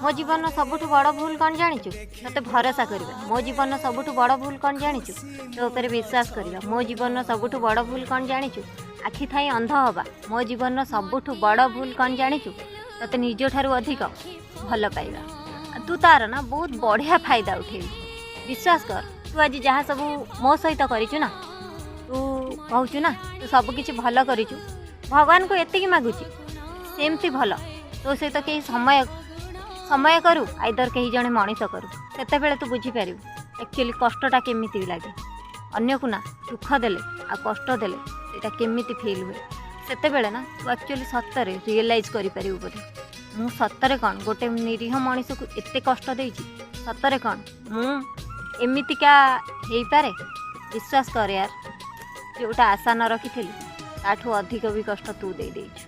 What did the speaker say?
ମୋ ଜୀବନର ସବୁଠୁ ବଡ଼ ଭୁଲ କ'ଣ ଜାଣିଛୁ? ତୋତେ ଭରସା କରିବା। ମୋ ଜୀବନର ସବୁଠୁ ବଡ଼ ଭୁଲ କ'ଣ ଜାଣିଛୁ? ତୋ ଉପରେ ବିଶ୍ୱାସ କରିବା। ମୋ ଜୀବନର ସବୁଠୁ ବଡ଼ ଭୁଲ କ'ଣ ଜାଣିଛୁ? ଆଖି ଥାଇ ଅନ୍ଧ ହବା। ମୋ ଜୀବନର ସବୁଠୁ ବଡ଼ ଭୁଲ କ'ଣ ଜାଣିଛୁ? ତୋତେ ନିଜଠାରୁ ଅଧିକ ଭଲ ପାଇବା। ଆଉ ତୁ ତାର ନା ବହୁତ ବଢ଼ିଆ ଫାଇଦା ଉଠେଇବୁ। ବିଶ୍ୱାସ କର, ତୁ ଆଜି ଯାହା ସବୁ ମୋ ସହିତ କରିଛୁ ନା, ତୁ କହୁଛୁ ନା ତୁ ସବୁ କିଛି ଭଲ କରିଛୁ, ଭଗବାନଙ୍କୁ ଏତିକି ମାଗୁଛି, ସେମିତି ଭଲ ତୋ ସହିତ କେହି ସମୟ ସମୟ କରୁ, ଆଇଦର କେହି ଜଣେ ମଣିଷ କରୁ। ସେତେବେଳେ ତୁ ବୁଝିପାରିବୁ ଆକ୍ଚୁଆଲି କଷ୍ଟଟା କେମିତି ଲାଗେ। ଅନ୍ୟକୁ ନା ଦୁଃଖ ଦେଲେ ଆଉ କଷ୍ଟ ଦେଲେ ସେଇଟା କେମିତି ଫିଲ୍ ହୁଏ, ସେତେବେଳେ ନା ତୁ ଆକ୍ଚୁଆଲି ସତରେ ରିଏଲାଇଜ୍ କରିପାରିବୁ ବୋଧେ, ମୁଁ ସତରେ କ'ଣ ଗୋଟେ ନିରୀହ ମଣିଷକୁ ଏତେ କଷ୍ଟ ଦେଇଛି? ସତରେ କ'ଣ ମୁଁ ଏମିତିକା ହେଇପାରେ? ବିଶ୍ୱାସ କର ୟାର, ଯେଉଁଟା ଆଶା ନ ରଖିଥିଲି, ତାଠୁ ଅଧିକ ବି କଷ୍ଟ ତୁ ଦେଇ ଦେଇଛୁ।